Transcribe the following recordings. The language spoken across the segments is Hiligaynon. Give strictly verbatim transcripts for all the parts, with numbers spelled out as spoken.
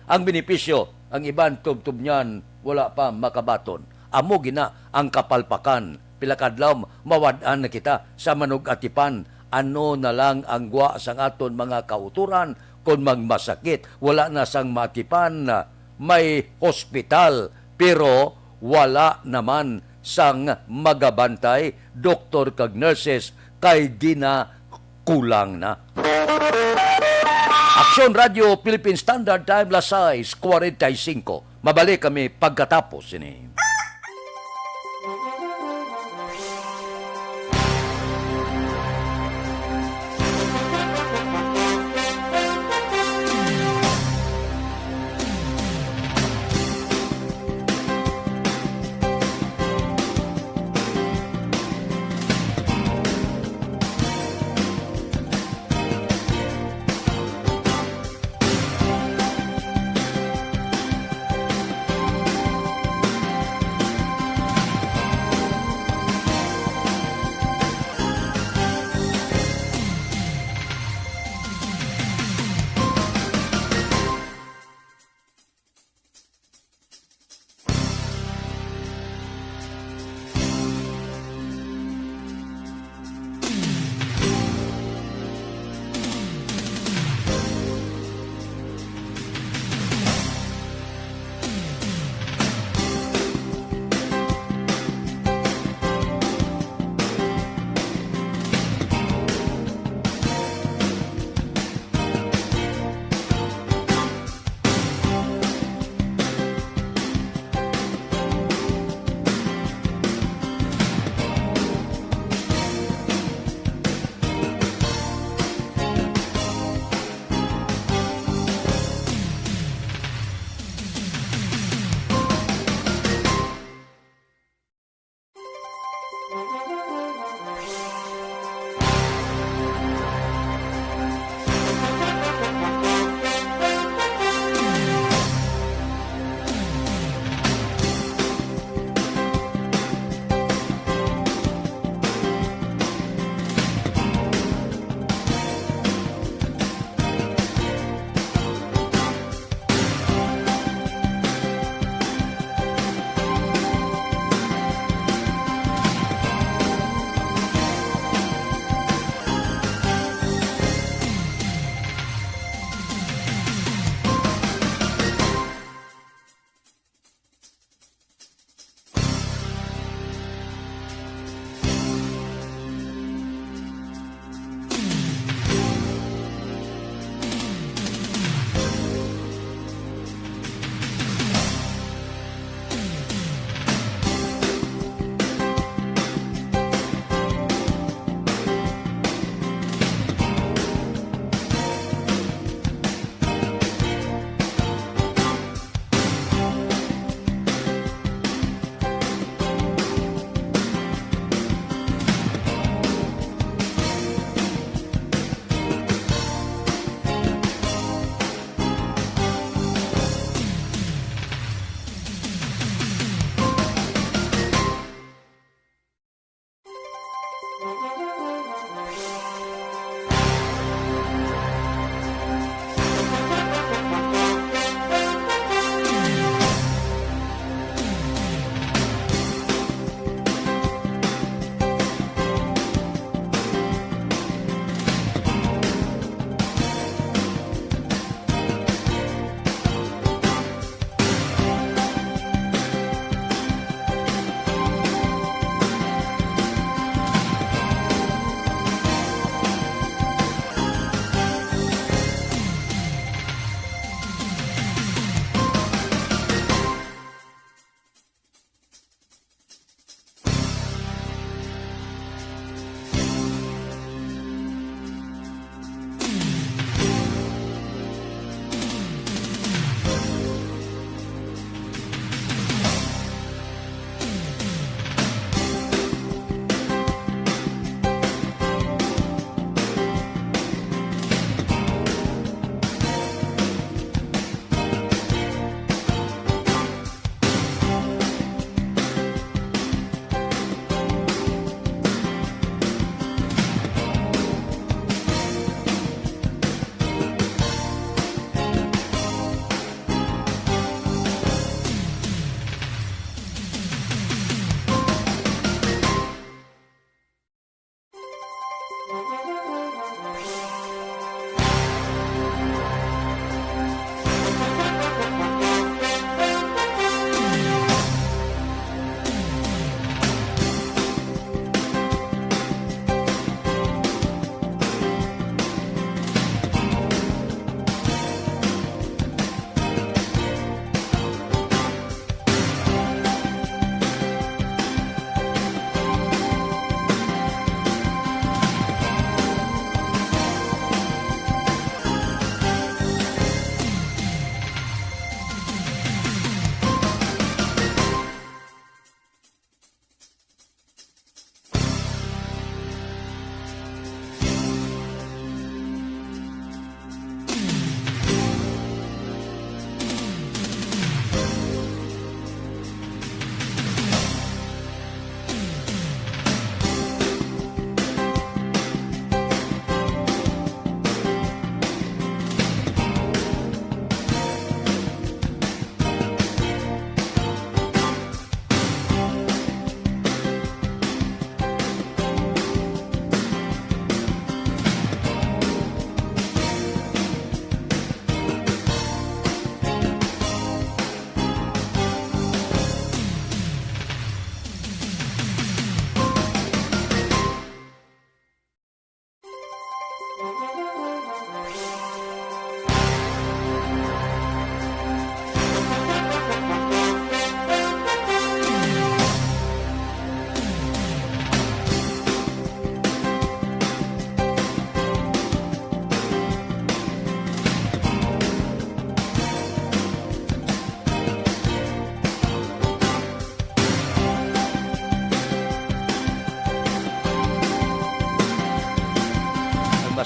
Ang benepisyo, ang iban tubtob niyan wala pa makabaton. Amo gina ang kapalpakan. Pila ka adlaw, mawad-an na kita sa manug-atipan. Ano na lang ang gwa sang aton mga kautoran kon magmasakit? Wala na sang maatipan, may hospital, pero wala naman sang magabantay, doktor kag nurses, kay ginakulang na. Aksyon Radio Philippine Standard Time, las sais cuarenta y cinco. Mabalik kami pagkatapos sini.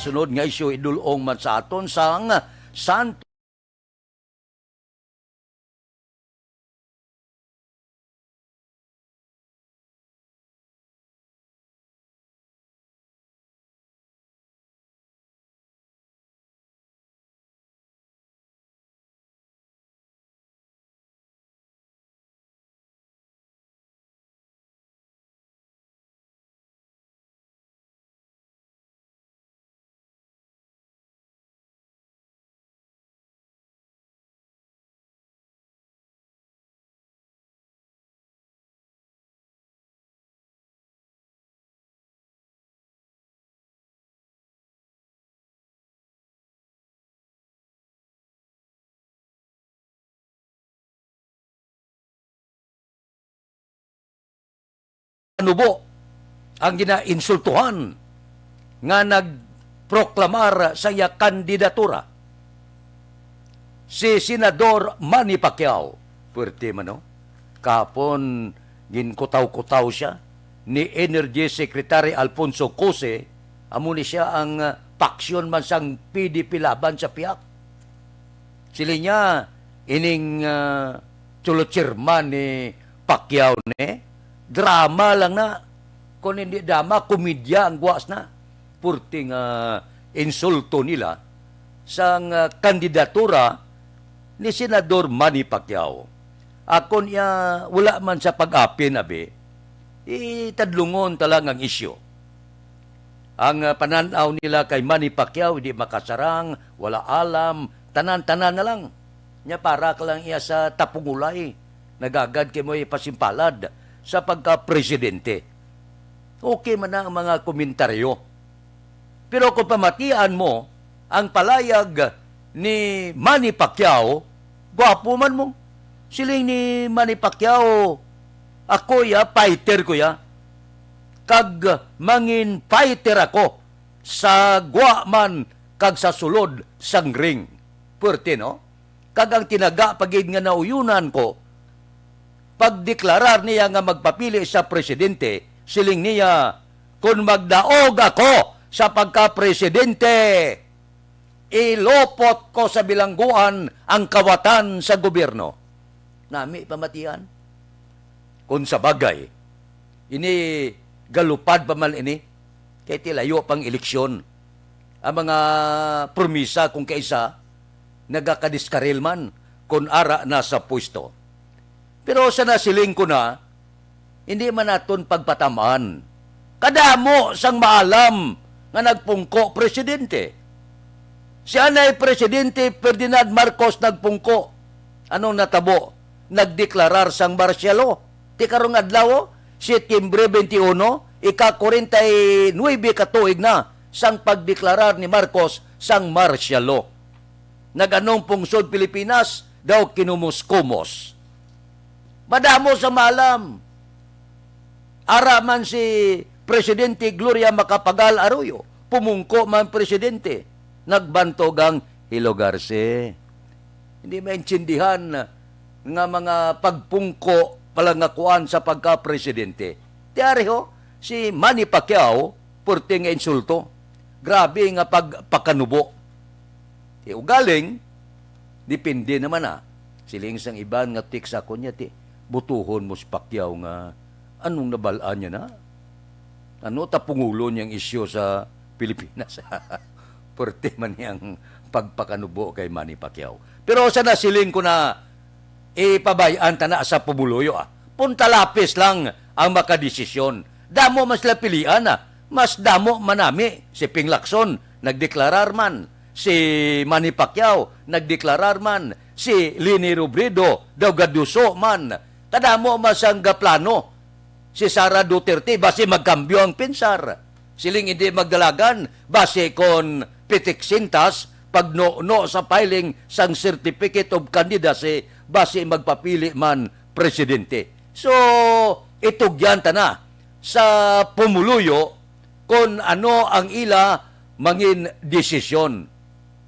sunod nga isyu, idul-ong man sa aton sang Santo. Nubo ang ginainsultuhan nga nagproklamar sa iya kandidatura, si Senador Manny Pacquiao. Puwerte man, no? Kahapon, ginkutaw-kutaw siya ni Energy Secretary Alfonso Cose. Amo ni siya ang, ah, paksyon man sang P D P laban sa pihak. Siling niya, ining, ah, cholo chairman ni Pacquiao ni, drama lang na. Kung hindi drama, komedya ang guwas na. Purti nga insulto nila sang, ah, kandidatura ni Senador Manny Pacquiao. Akon iya, wala man sa pag-apin, abi, itadlungon ta lang ang isyu. Ang, ah, panan-aw nila kay Manny Pacquiao, di makasarang, wala alam, tanan-tanan na lang. Nya para ka lang iya sa tapungulay, nagagad kay mo'y pasimpalad sa pagka-presidente. Okay man na ang mga komentaryo. Pero kung pamatian mo ang palayag ni Manny Pacquiao, gwapo man mo. Siling ni Manny Pacquiao, "Ako ya, fighter ko ya. Kag mangin fighter ako sa gwa man kag sa sulod sang ring." Puwerte, no? Kag ang tinaga pa gid nga nauyunan ko, pagdeklarar niya nga magpapili sa presidente, siling niya, "Kon magdaog ako sa pagka-presidente, ilupot ko sa bilangguan ang kawatan sa gobyerno." Nami pamatian? Kung sa bagay, ini galupad pa man ini, kay ti layo pang eleksyon. Ang mga promisa kung kaisa, nagakadiskaril man kung ara na sa pwesto. Pero sa nasiling ko na, hindi man naton pagpatamaan. Kadamo sang maalam nga nagpungko presidente. Si anay Presidente Ferdinand Marcos nagpungko. Anong natabo? Nagdeklarar sang martial law. Ti karong adlaw, Setyembre twenty-one, ika-forty-nine ka tuig na sang pagdeklarar ni Marcos sang martial law. Nag-anong pungsod Pilipinas daw kinumos-kumos? Madamo sa maalam. Ara man si Presidente Gloria Macapagal Arroyo, pumungko man presidente, nagbantog ang hilugarse. Hindi maintindihan nga mga pagpungko pala nga kuan sa pagka-presidente. Ti ari ho, si Manny Pacquiao, purti nga insulto. Grabe nga pagpakanubo. Ti ugaling, depende naman na. Siling sang iban nga text ako niya, ti, butuhon mo si Pacquiao nga anong nabal-an niya na? Ano ta pungulo niyang isyu sa Pilipinas? Perte man niyang pagpakanubo kay Manny Pacquiao. Pero sa nasiling ko na, ipabay-an ta na sa pumuluyo, ah. Punta Lapis lang ang makadesisyon. Damo man sila pilian, ah. Mas damo man nami si Ping Lacson, nagdeklarar man. Si Manny Pacquiao, nagdeklarar man. Si Leni Robredo, daw gaduso man. Kadamo man sang gaplano si Sara Duterte, basi magkambyo ang pensar. Siling hindi magdalagan, basi kon pitik sintas, pagnuno sa filing sang Certificate of Candidacy, basi magpapili man presidente. So, itugyan ta na sa pumuluyo kon ano ang ila mangin desisyon.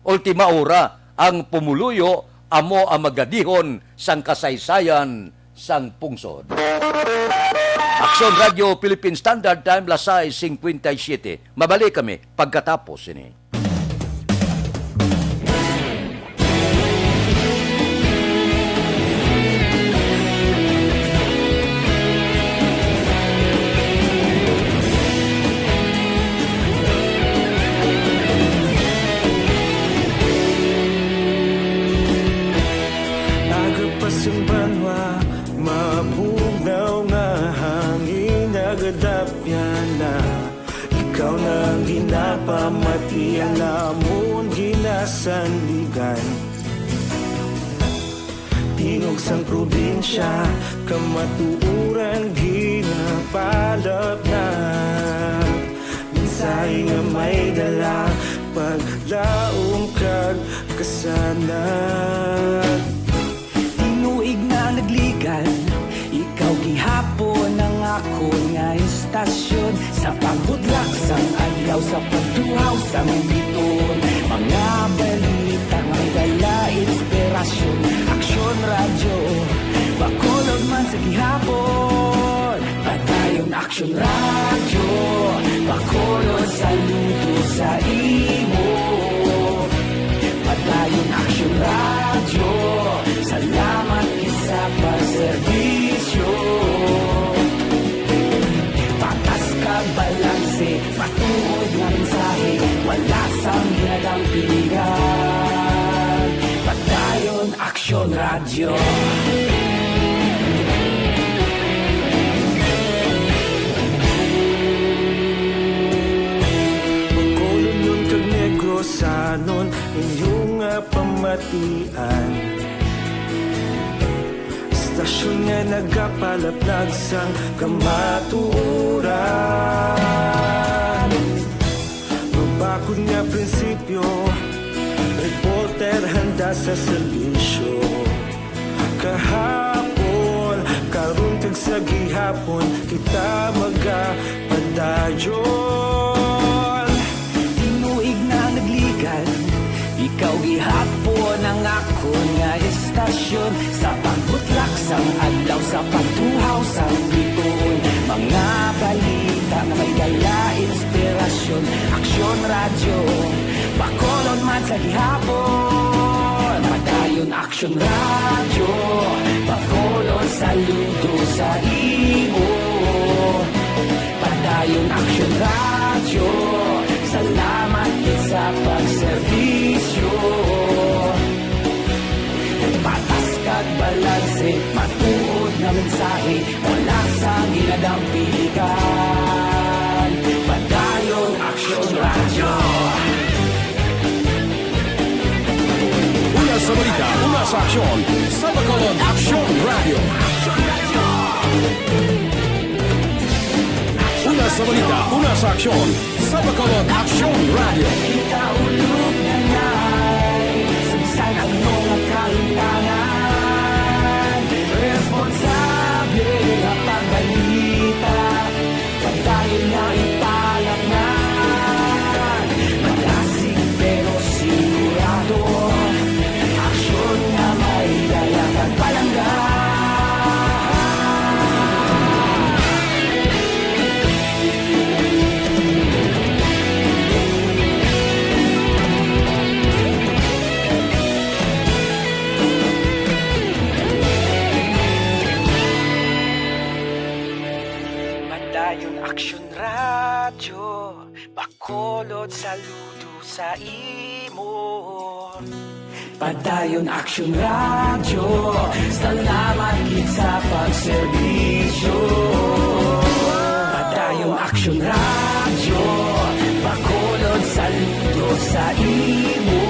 Ultima hora, ang pumuluyo amo ang magadihon sang kasaysayan sang pungsod. Aksyon Radio Philippine Standard Time, las sais cincuenta y siete. Mabalik kami pagkatapos sini. Pamatian namon ginasandigan, tingog sang probinsya, kamatuoran ginapalapnag. Mensahe nga may dala, paglaom kag kasanag. Tinuig na nagligan, ikaw gihapon ang akon nga estasyon. Sa pagbudlak sang adlaw, sa pagtuhaw sang bituon, mga balita nga may dala inspirasyon. Aksyon Radyo, Bacolod man sa gihapon. Padayon Aksyon Radyo, Bacolod, saludo sa imo. Padayon Aksyon Radyo, salamat gid sa pagserbisyo. Patas kag balanse, matuod nga mensahe, wala sang ginadampigan. Padayon Aksyon Radyo. Bacolodnon kag Negrosanon, inyo nga pamatian. Estasyon nga nagapalaplag sang kamatuoran. Mabakod nga prinsipyo, reporter handa sa serbisyo. Kahapon, karon kag sa gihapon, kita magapadayon. Tinuig na nagligan, ikaw gihapon ang akon nga estasyon. Sa pagbutlak sang adlaw, sa pagtuhaw sang bituon, mga balita nga may dala inspirasyon. Aksyon Radyo, Bacolod man sa gihapon. Padayon Aksyon Radyo, Bacolod, saludo sa imo. Padayon Aksyon Radyo, salamat gid sa pagserbisyo. Patas kag balanse, matuod nga mensahe, wala sang ginadampigan. Padayon Aksyon Radyo. Una sa balita, una sa aksyon, sa Bacolod Aksyon Radyo. Una sa balita, una sa aksyon, sa Bacolod Aksyon Radyo. Kita ulog na nai, sa bisan ano nga kalimtangan, responsable nga pagbalita. Padayon nga ipalapngan, malasig pero sigurado. Aksyon nga may dala kag palangga. Padayon Aksyon Radyo, Bacolod, saludo sa imo. Padayon Aksyon Radyo, salamat gid sa pagserbisyo. Padayon Aksyon Radyo, Bacolod, saludo sa imo.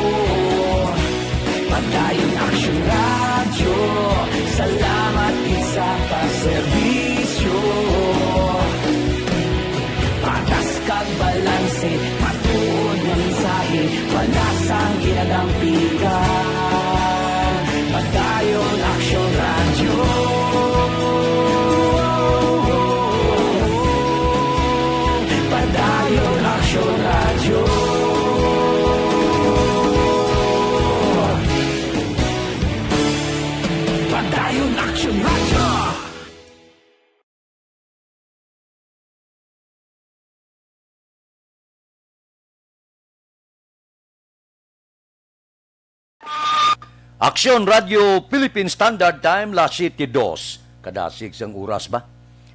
Padayon Aksyon Radyo, salamat gid sa pagserbisyo. Patas kag balanse, matuod nga mensahe, wala sang ginadampigan. Padayon Aksyon Radyo. Padayon Aksyon Radyo. Padayon Aksyon Radyo. Aksyon Radio Philippine Standard Time, las siete dos. Kadasig sang oras ba?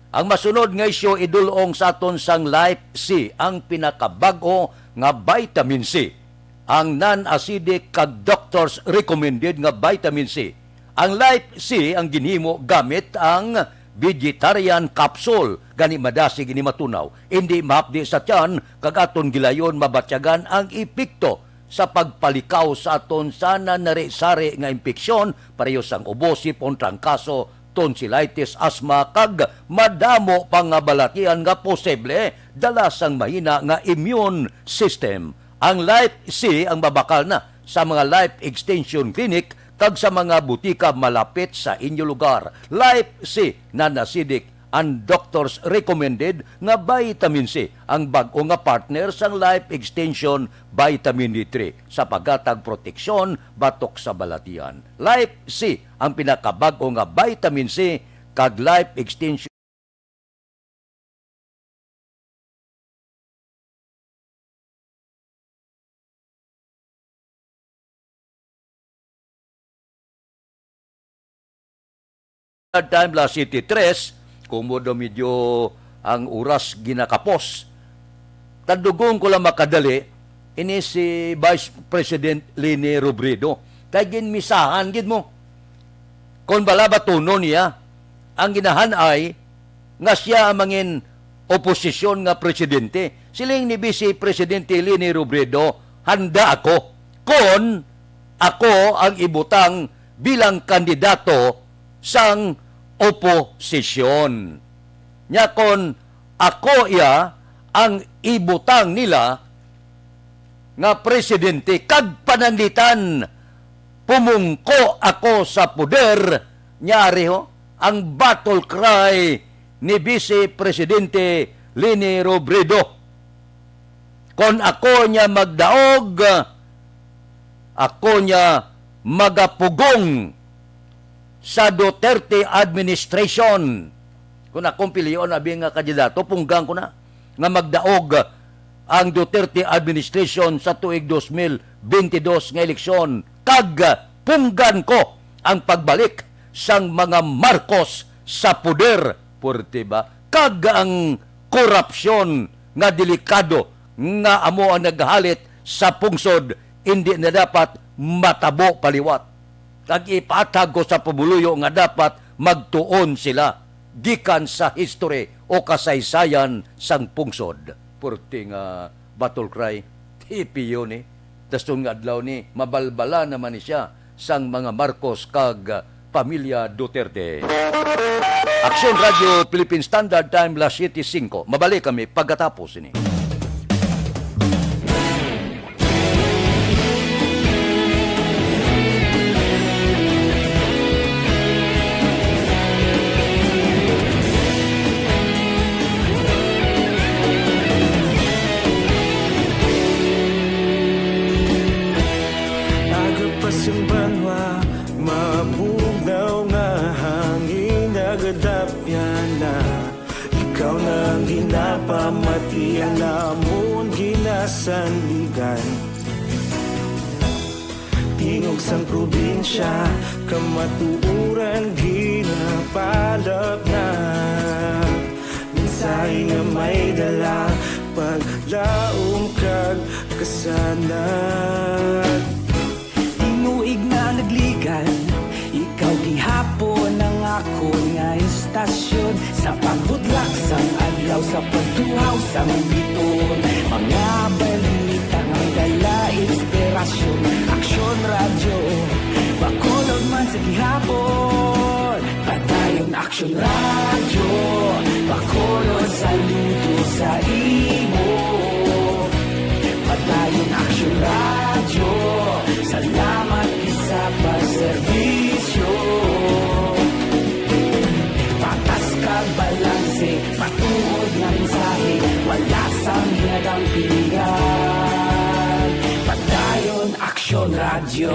Ang masunod nga isyu idul-ong sa aton sang Life C, ang pinakabag-o nga vitamin C. Ang non-acidic kag doctor's recommended nga vitamin C. Ang Life C ang ginhimo gamit ang vegetarian capsule, gani madasig ini matunaw, indi mahapdi sa tiyan, kag aton gilayon mabatyagan ang epekto sa pagpalikaw sa aton sa nanari-sari nga impeksyon, pareho sang ubo, sipon, trangkaso, tonsillitis, asma, kag madamo pa nga balatian nga posible dala sang mahina nga immune system. Ang Life C ang mabakal na sa mga Life Extension Clinic kag sa mga butika malapit sa inyo lugar. Life C, nanasidik, ang doctor's recommended nga vitamin C, ang bag-o nga partner sang Life Extension Vitamin D three sa paghatag proteksyon batok sa balatian. Life C, ang pinakabag-o nga vitamin C kag Life Extension Time, alas siyete tres, kung mo daw medyo ang oras ginakapos. Tandugong ko lang makadali, ini si Vice President Leni Robredo. Kay ginmisahan gid mo. Kon bala batunon niya, ang ginahan-ay nga sia ang mangin oposisyon nga presidente. Siling ni Vice Presidente Leni Robredo, "Handa ako kon ako ang ibutang bilang kandidato sang oposisyon." Nya kon ako iya ang ibutang nila nga presidente kag pananglitan, pumungko ako sa poder, nya ari ho ang battle cry ni Vice Presidente Leni Robredo. Kon ako niya magdaog, ako niya magapugong sa Duterte administration. Kung akong pilion abi nga kandidato, punggan ko na nga magdaog ang Duterte administration sa tuig dos mil bentidós nga eleksyon, kag punggan ko ang pagbalik sang mga Marcos sa poder. Puwerte ba? Kag ang korupsyon nga delikado nga amo ang naghalit sa pungsod, indi na dapat matabo pa liwat. Kag ipaathag ko sa pumuluyo nga dapat magtuon sila gikan sa history o kasaysayan sang pungsod. Purti nga battle cry, T P U ni. Daston nga adlaw ni, mabalbala naman ni siya sang mga Marcos kag pamilya Duterte. Aksyon Radio Philippine Standard Time, las siyete singko. Mabalik kami pagkatapos ini. Aga pa sing banwa, mabugnaw nga hangin, nagadapyan na. Ikaw na ang ginapamati, ang amon ginasandigan. Tingog sang probinsya, kamatuoran ginapalap na. Mensahe nga may dala, paglaom kag kasanag. Tinuig na nagligan, ikaw gihapon ang akon nga istasyon. Sa pagbudlak sang adlaw, sa pagtuhaw sang biton, mga balita nga dala inspirasyon. Aksyon Radyo, Bacolod man sa gihapon. Padayon Aksyon Radyo, Bacolod, saludo sa imo. Padayon Aksyon Radyo, salamat gid sa pagserbisyo. Patas kag balanse, matuod nga mensahe, wala sang hinadampingan. Padayon Aksyon Radyo.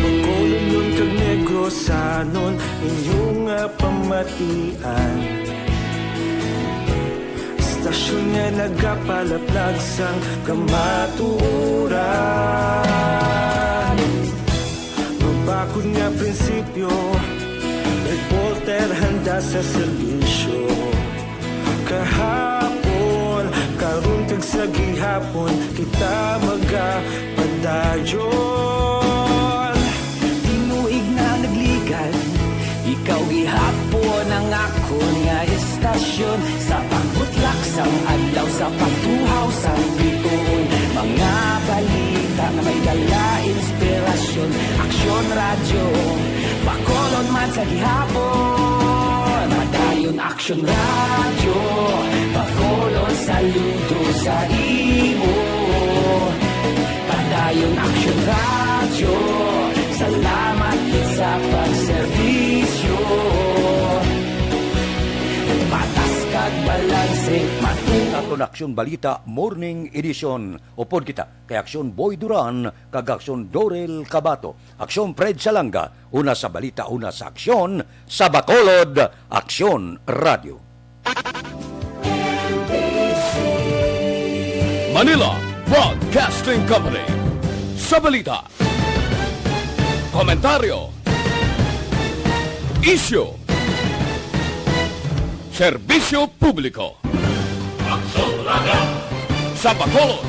Bacolodnon kag Negrosanon, inyo nga pamatian. Istasyon nga nagapalaplag sang kamatuoran. Mabakod nga prinsipyo, reporter handa sa serbisyo. Kahapon, kag Buntag sa gihapon kita magapadayon. Tinuig na nagligad, ikaw gihapon ang akon nga istasyon. Sa pagbutlak sang adlaw, sa pagtuhaw sang bituon, mga balita nga may dala inspirasyon. Aksyon Radyo, Bacolod man sa gihapon. Padayon Aksyon Radyo, Bacolod, saludo sa imo. Padayon Aksyon Radyo, salamat gid sa pagserbisyo. Patas kag balanse, matungod. Aton Aksyon Balita Morning Edition. Upod kita kay Aksyon Boy Duran kag Aksyon Dorel Cabato. Aksyon Fred Salanga, una sa balita, una sa aksyon, sa Bacolod, Aksyon Radyo. Manila Broadcasting Company. Sa balita, komentaryo, isyu, serbisyo publiko. Aksyon Radyo. Sa Bacolod,